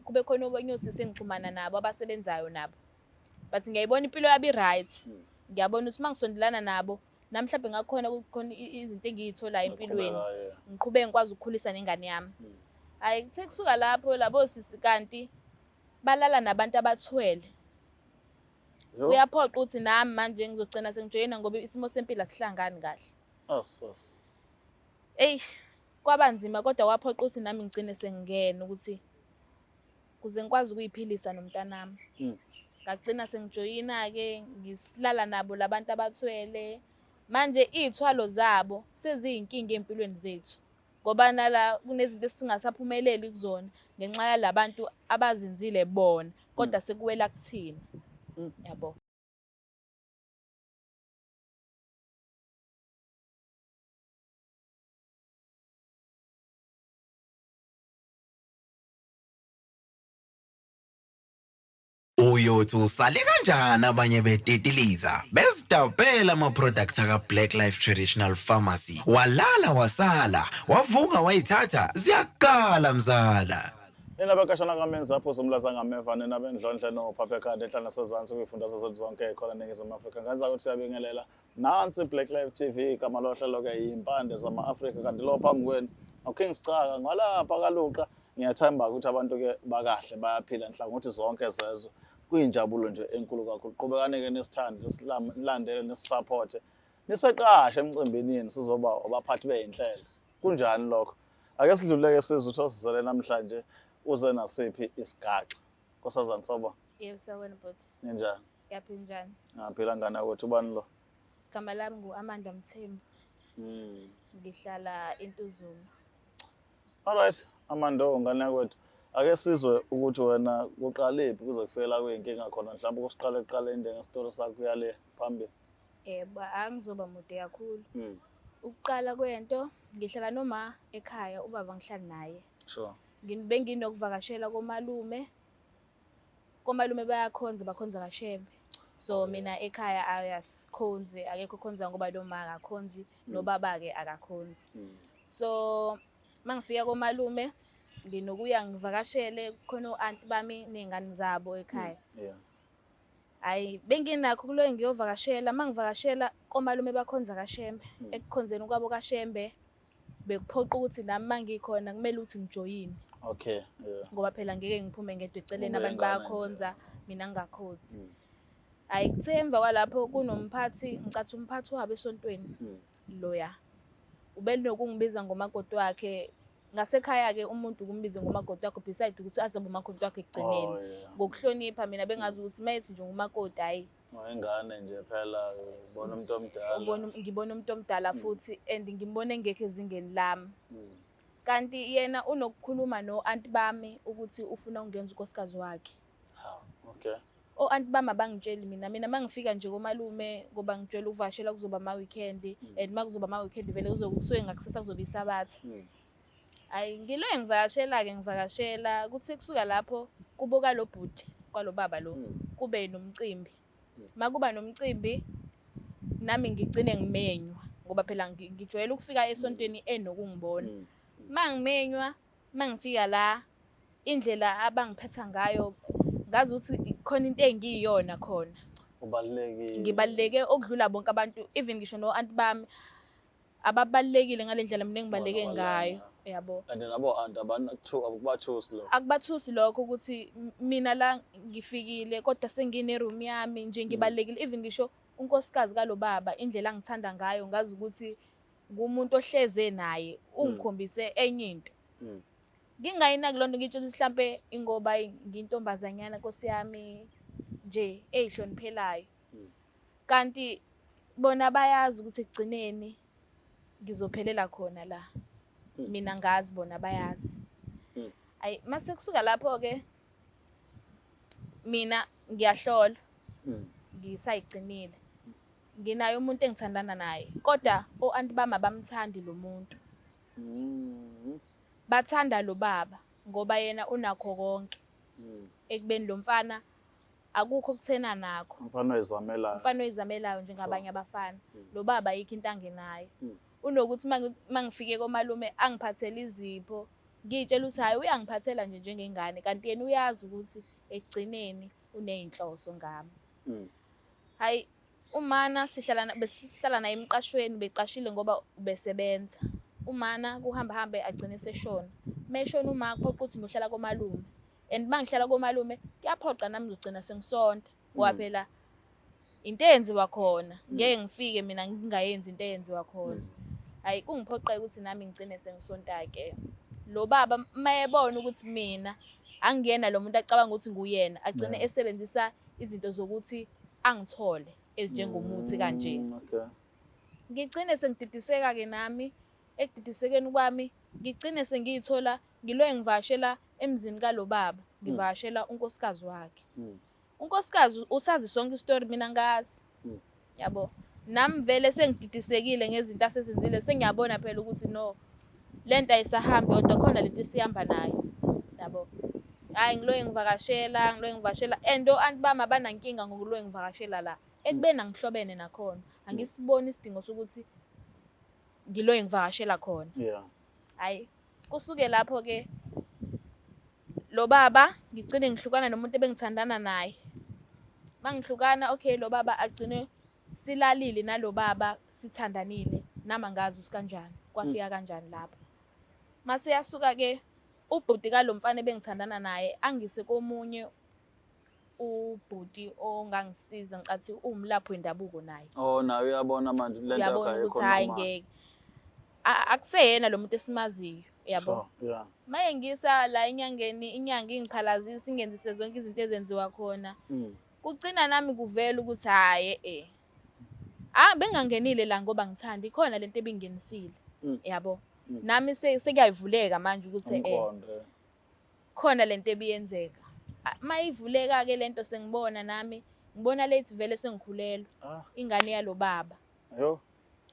Kube khona obonye osisi engixhumana nabo abasebenzayo nabo. But ngiyayibona impilo yabo i-right. Ngiyabona ukuthi uma ngisondelana nabo nami mhlawumbe ngakhona kukhona izinto engiyitholayo empilweni. Uqhubeka, yeah. Ngiqhubeke ngikwazi ukukhulisa nengane yami. Hhayi kuthe kusuka lapho labo sisi kanti balala nabantu abathwele. Yo. Kuyaphoqa ukuthi nami manje ngizogcina sengijoyina ngoba isimo sempilo asihlangani kahle. As as. Eyi kwaba nzima kodwa kwaphoqa ukuthi nami ngigcine sengingena ukuthi kuze ngikwazi ukuyiphilisa nomntanami. Ngagcina sengijoyina-ke ngisilala nabo labantu abathwele. Manje iy'thwalo zabo seziyinkinga ey'mpilweni zethu. Ngoba nala kunezinto esingasaphumeleli kuzona ngenxa yalabantu abazenzile bona kodwa sekuwela kuthina. Yabo. Uyothi usale kanjani abanye betitiliza bezidabhela ama-product aka-Black Life Traditional Pharmacy walala wasala wavuka wayithatha ziyakala mzala. Nina bekashana kamenzi apho somlaza ngameva nina bendlondle nophapha ekhanda enhla nasezansi kwiy'fundazwe zethu zonke khona eNingizimu Afrika. Ngenza ukuthi siyabingelela. Nansi Black Life TV igama lohlelo ke yimpande zama-Afrika kanti lo phambi kwenu uKing Sicaka ngwalapha kaLuqa. Ngiyathemba ukuthi abantu ke bakahle bayaphila nhlangothi zonke zezwe. Kuyinjabulo nje enkulu kakhulu. Qhubekani-ke nisithande, nilandele, nisisapothe. Niseqashe emcimbini yenu sizoba abaphathi bey'nhlelo. Kunjani lokho? Ake sidluleke sizwe ukuthi osizele namhlanje uze nasiphi isigaxa. Nkosazana sawubona. Yebo sawubona bhuti. Ninjani? Ngiyaphila njani? Ngaphila ngane yakwethu ubani lo? Igama lami ngu-Amanda Mthembu. Ngihlala eNtuzuma. Alright, Amanda ngane yakwethu. Ake sizwe ukuthi wena kuqalephi kuze kufike la kuyinkinga khona mhlawumbe kusiqale kuqale into ngesitori sakho kuyale phambili. Yebo, angizoba mude kakhulu. Ukuqala kwento ngihlala noma ekhaya ubaba ngihlali naye. Sure. Benginokuvakashela komalume. Komalume bayakhonza, bakhonza kaShembe. So mina ekhaya ayasikhonzi, akekho okhonza ngoba lo ma akakhonzi, nobaba-ke akakhonzi. So mangifika komalume nginokuya ngivakashele khona o-anti bami ney'ngane zabo ekhaya. Yeah. Hhayi benginakho kuloyo ngiyovakashela, mangivakashela komalume bakhonza kaShembe. Ekukhonzeni kwabo kaShembe bekuphoqa ukuthi nami mangikhona kumele ukuthi ngijoyine. Okay, yeah. Ngoba phela ngeke ngiphume ngedwa eceleni Ube abantu ingane nje. bayakhonza mina ngingakhonzi. Hhayi kuthe emva kwalapho kunomphathi, ngicathi umphathi wabo esontweni loya. Ubenokungibiza ngomakoti wakhe. Ngasekhaya-ke umuntu ukumbize ngomakoti wakhe beside ukuthi azobe umakoti wakhe ekugcineni. Oh, yeah. Ngokuhlonipha mina bengazi ukuthi mayethi nje ngumakoti hhayi. Oh, ingane nje phela ubona umuntu omdala. Ngibona umuntu omdala futhi and ngimbona engekho ezingeni lami. Kanti yena unokukhuluma no-anti bami ukuthi ufuna ukungenza unkosikazi wakhe. Ha, okay. O-anti bami abangitsheli mina. Mina mangifika nje komalume ngoba ngijwayele ukuvakashela kuzoba ama-weekend and makuzoba ama-weekend vele kusuke ngakusasa kuzoba isabatha. Hhayi ngiloye ngivakashela-ke ngivakashela kuthi kusuka lapho kubo kalo bhuti kwalo baba lo kube nomcimbi. Makuba nomcimbi nami ngigcine ngimenywa ngoba phela ngijwayele ukufika esontweni enokungibona. Mangimenywa mangifika la indlela abangiphetha ngayo ngazi ukuthi khona into engiyiyona khona. Ubalulekile. Ngibaluleke okudlula bonke abantu even ngisho no-anti bami ababalulekile ngale ndlela mina engibaluleke Bona ngayo. balana. Yabo. And nabo anti akubathusi lokho. Akubathusi lokho ukuthi mina la ngifikile kodwa sengine room yami nje ngibalulekile even ngisho unkosikazi kalo baba indlela angithanda ngayo ngazi ukuthi ngumuntu ohleze naye ungikhombise enye into. Ngingayinaki lonto ngitshela ukuthi mhlambe ingoba ngintombazanyana Nkosi yami nje eyihloniphelayo. Kanti bona bayazi ukuthi ekugcineni ngizophelela khona la. Mina ngazi bona bayazi. Ayi mase kusuka lapho ke mina ngiyahlola. Ngisayigcinile. Nginaye umuntu engithandana naye kodwa o-anti bami abamthandi lo muntu. Bathanda lo baba ngoba yena unakho konke. Ekubeni lo mfana akukho okuthena nakho. Umfana oyizamelayo. Umfana oyizamelayo njengabanye abafana. Lo baba ayikho into angenayo. Unokuthi mangifike komalume angiphathele izipho. Ngiy'tshela ukuthi hhayi uyangiphathela nje njengengane, kanti yena uyazi ukuthi ekugcineni uney'nhloso ngami. Hhayi umana sihlala besihlala naye emqashweni, beqashile ngoba ubesebenza. Umana kuhamba hambe agcine eseshona. Uma eshona uma kuphoqa ukuthi ngiyohlala komalume. And uma ngihlala komalume kuyaphoqa nami ngizogcina sengisonta ngoba phela into eyenziwa khona ngeke ngifike mina ngingayenzi into eyenziwa khona. Hhayi kungiphoqe ukuthi nami ngigcine sengisonta-ke. Lo baba uma ebona ukuthi mina angiyena lo muntu acabanga ukuthi nguyena, agcine esebenzisa izinto zokuthi angithole ezinjengomuthi kanje. Ngigcine sengididiseka-ke nami, ekudidisekeni kwami ngigcine sengiyithola ngiloye ngivakashela emzini kalo baba, ngivakashela unkosikazi wakhe. Unkosikazi usazi sonke isitori mina ngazi. Yabo. Nami vele sengididisekile ngezinto asezenzile, sengiyabona phela ukuthi no lento ayisahambi kodwa khona lento esihamba nayo. Yabo. Hhayi ngiloye ngivakashela, ngiloye ngivakashela and o-anti bami abanankinga ngokuloye ngivakashela la. Ekubeni angihlobene nakhona. Angisiboni isidingo sokuthi ngiloye ngivakashela khona. Hhayi kusuke lapho ke lo baba ngigcine ngihlukana nomuntu ebengithandana naye. Mangihlukana okay lo baba agcine silalile nalo baba sithandanile, nami angazi ukuthi kanjani kwafika kanjani lapho. Mase yasuka ke ubhuti kalo mfana ebengithandana naye angise komunye ubhuti ongangisiza, ngicathi uwumlaphi wendabuko naye. Oh, naye uyabona manje lento yakhe Uyabona ayikho ukuthi hhayi normal. ngeke. Akuseyena lo muntu esimaziyo, uyabo. Sure, yeah. Maye ngisa la enyangeni, inyanga ingiphalazisa, ingenzise zonke izinto ezenziwa khona. Kugcina nami kuvela ukuthi hhayi eh. Ah, bengingangenile la ngoba ngithanda, ikhona lento ebingenisile. Yabo. Nami sekuyayivuleka manje ukuthi eh. Umqondo, eh. Khona lento ebiyenzeka. Mayivuleka ke lento sengibona nami, ngibona late vele sengikhulelwe. Ingane yalo baba. Yo.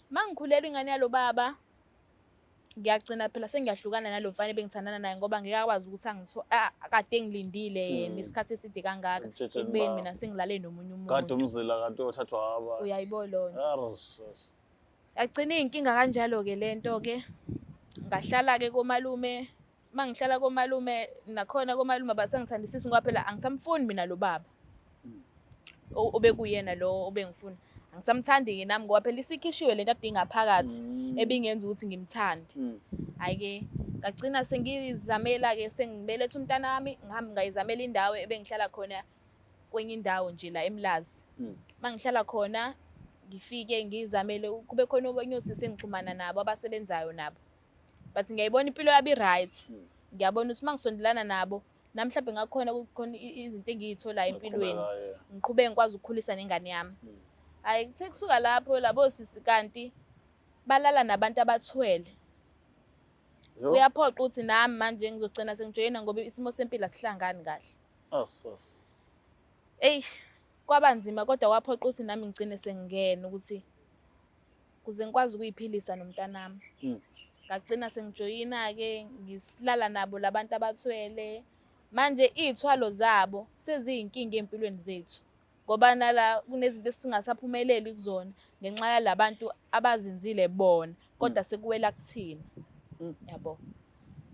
Mangikhulelwe ingane yalo baba, ngiyagcina phela sengiyahlukana nalo mfana ebengithandana naye ngoba ngeke akwazi ukuthi kade ngilindile yena isikhathi eside kangaka, Ngitshitsheni ekubeni baba. mina sengilale nomunye umuntu. Kade umzila kade uyothathwa abanye. Uyayibona loo nto. Yes. Yagcina iy'nkinga kanjalo-ke le nto-ke. Ngahlala-ke komalume, uma ngihlala komalume nakhona komalume abasangithandisisi ngoba phela angisamfuni mina lo baba. Obekuyena lo obengifuna. Angisamthandi-ke nami ngoba phela isikhishiwe lento ade ingaphakathi ebingenza ukuthi ngimthande. Hhayi-ke ngagcina sengizamela-ke sengibeletha umntana wami, ngihambe ngayizamela indawo ebengihlala khona kwenye indawo nje la eMlazi. Uma ngihlala khona ngifike ngizamele kube khona omunye osisi engixhumana nabo abasebenzayo nabo. But ngiyayibona impilo yabo i-right. Ngiyabona ukuthi uma ngisondelana nabo nami mhlawumbe ngakhona kukhona izinto engiy'tholayo empilweni. Ngaqhubeka, yeah. Ngiqhubeke ngikwazi ukukhulisa nengane yami. Hhayi kuthe kusuka lapho labo sisi kanti balala nabantu abathwele. Yo. Kuyaphoqa ukuthi nami manje ngizogcina sengijoyina ngoba isimo sempilo asihlangani kahle. As, as. Eyi, kwaba nzima kodwa kwaphoqa ukuthi nami ngigcine sengingena ukuthi kuze ngikwazi ukuyiphilisa nomntanami. Ngagcina sengijoyina-ke ngisilala nabo labantu abathwele. Manje iy'thwalo zabo seziyinkinga ey'mpilweni zethu. Ngoba nala kunezinto esingasaphumeleli kuzona ngenxa yalabantu abazinzile bona kodwa sekuwela kuthina. Yabo.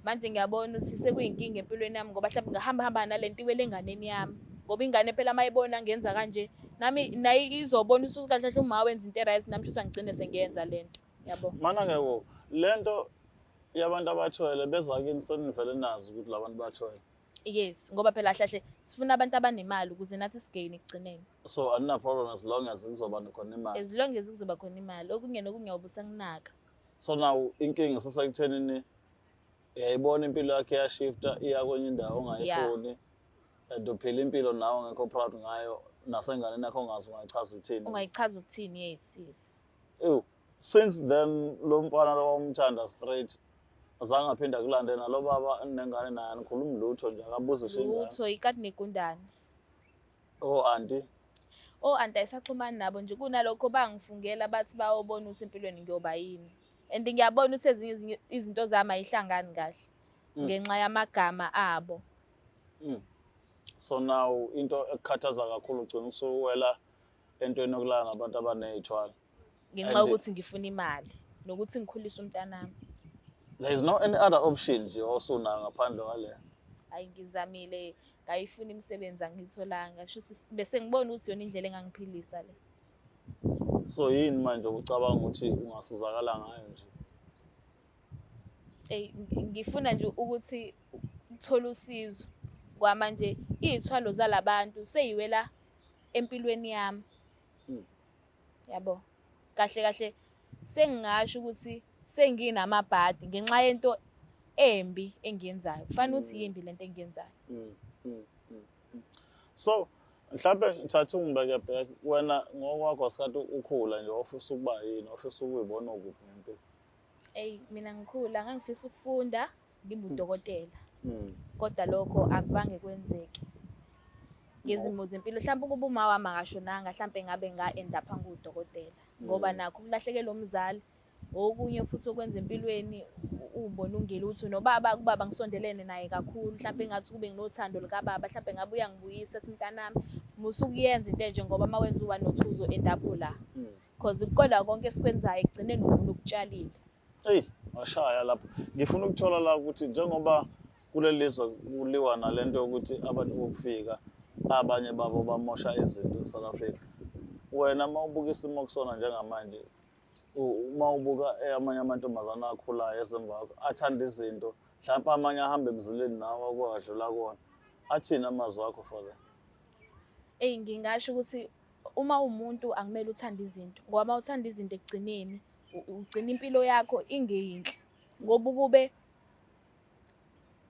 Manje ngiyabona ukuthi sekuyinkinga empilweni yami ngoba mhlawumbe ngahamba hamba nalento iwele enganeni yami. Ngoba ingane phela mayibona ngenza kanje nami naye izobona ukuthi kahle kahle uma wenza into e-right nami shuthi angigcine sengiyenza lento. Yabo. Mana ke wo lento yabantu abathwele beza kini senivele nazi ukuthi labantu bathwele. Yes, ngoba phela kahle kahle sifuna abantu abanemali ukuze nathi sigain ekugcineni. So anina problem as long as kuzoba khona imali. As long as kuzoba khona imali, okunye nokunye ubusanginaka. So now inkinga sisekuthenini uyayibona impilo yakhe iyashifta iya kwenye indawo ongayifuni. And uphila impilo nawe ongekho proud ngayo nasenganeni yakho ongazi ungayichaza ukuthini. Ungayichaza ukuthini, yes, yes. Ew, since then lo mfana lo wamthanda straight azange aphinde akulande nalo baba nengane naye anikhulumi lutho nje akabuze ngisho ingane. Lutho, ikati negundane. Oh auntie. Oh auntie ayisaxhumani nabo nje kunalokho bangifungela bathi bayobona ukuthi empilweni ngiyoba yini. And ngiyabona ukuthi ezinye izinto zami ayihlangani kahle ngenxa yamagama abo. So now into ekukhathaza kakhulu ugcina usuwela entweni yokulala nabantu abaney'thwalo. Ngenxa yokuthi ngifuna imali nokuthi ngikhulise umntanami. There is no any other option nje osunayo ngaphandle kwale? Hayi, ngizamile, ngayifuna imisebenzi, angiyitholanga. Shuthi bese ngibona ukuthi yona indlela engangiphilisa le. So yini manje ucabanga ukuthi ungasizakala ngayo nje? Eyi, ngifuna nje ukuthi uthole usizo. Kwamanje iy'thwalo zalabantu seyiwela empilweni yami. Yabo, kahle kahle sengingasho ukuthi senginamabhadi ngenxa yento embi engiyenzayo. Kufanele ukuthi yimbi lento engiyenzayo. So mhlawumbe ngithatha ungibeke back, wena ngokwakho sikhathi ukhula nje, ofisa ukuba yini, ofisa ukuyibona ukuphi ngempilo? Eyi, mina ngikhula ngangifisa ukufunda ngibe udokotela, kodwa lokho akubange kwenzeke ngezimo zempilo. Mhlawumbe ukuba uma wami akashonanga, mhlawumbe ngabe nga-end up ngiwudokotela, ngoba nakho ukulahlekelwa umzali okunye futhi okwenza empilweni ubone ungelutho. Nobaba, kubaba ngisondelene naye kakhulu, mhlawumbe engathi kube nginothando likababa, mhlawumbe ngabe uyangibuyisa ethi, "Mntanami, musukuyenza into enje, ngoba uma wenza u-one no-two uzo-end up la," 'cause kodwa konke esikwenzayo ekugcineni uvuna okutshalile. Eyi, washaya lapho. Ngifuna ukuthola la ukuthi njengoba kuleli lizwe kuliwa nalento yokuthi abantu bokufika abanye babo bamosha izinto e-South Africa, wena uma ubuka isimo kusona njengamanje, uma ubuka amanye amantombazane akhulayo ezemva kwakho athanda izinto, mhlawumpe amanye ahamba emzileni nawe okwadlula kuwona, athini amazwi akho for that? Eyi, ngingasho ukuthi uma uwumuntu akumele uthande izinto, ngoba uma uthanda izinto ekugcineni ugcina impilo yakho ingeyinhle, ngoba ukube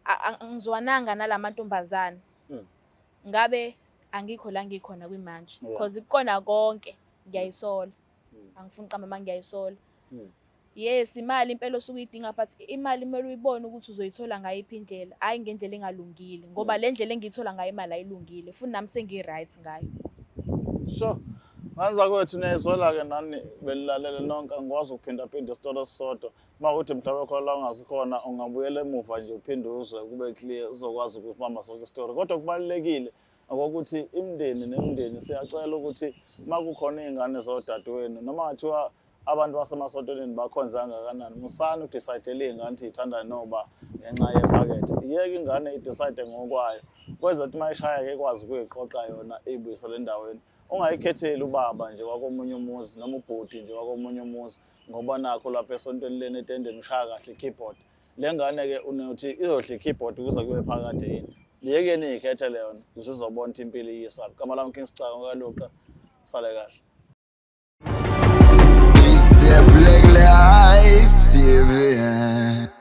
angizwananga nalamantombazane, ngabe angikho la ngikhona kwimanje, 'cause kukona konke ngiyayisola. Angifuni uqamba amanga, ngiyayisola. Yes, imali impela osuke uyidinga, but imali kumele uyibone ukuthi uzoyithola ngayiphi indlela, hhayi ngendlela engalungile, ngoba le ndlela engiyithola ngayo imali ayilungile, futhi nami sengi-right ngayo. Sure. Nganza kwethu, niyayizwela-ke nani benilalele nonke, angikwazi ukuphindaphinda isitolo esisodwa. Uma kuthi mhlawumbe khona la ungazi khona, ungabuyela emuva nje uphinde uzwe kube clear, uzokwazi ukubamba sonke isitori. Kodwa kubalulekile okokuthi imindeni nemindeni siyacela ukuthi uma kukhona iy'ngane zodadewenu, noma ngathiwa abantu basemasontweni bakhonze kangakanani, musani uku-decide-ela iy'ngane ukuthi yithandane noba ngenxa yephakethe. Iyeke ingane i-decide ngokwayo, kwenza ukuthi uma ishaya-ke ikwazi ukuyiqoqa yona iyibuyisele endaweni. Ungayikhetheli ubaba nje wakomunye umuzi noma ubhuti nje wakomunye umuzi ngoba nakho lapha esontweni leni etendeni ushaya kahle i-keyboard. Le ngane-ke unothi izodla i-keyboard kuze kube phakade yini? Liyekeni iyikhethele yona ukuze izobona ukuthi impilo iyisaphi. Igama lami King Sicaka okaLuqa, sale kahle. It's the Black Life TV.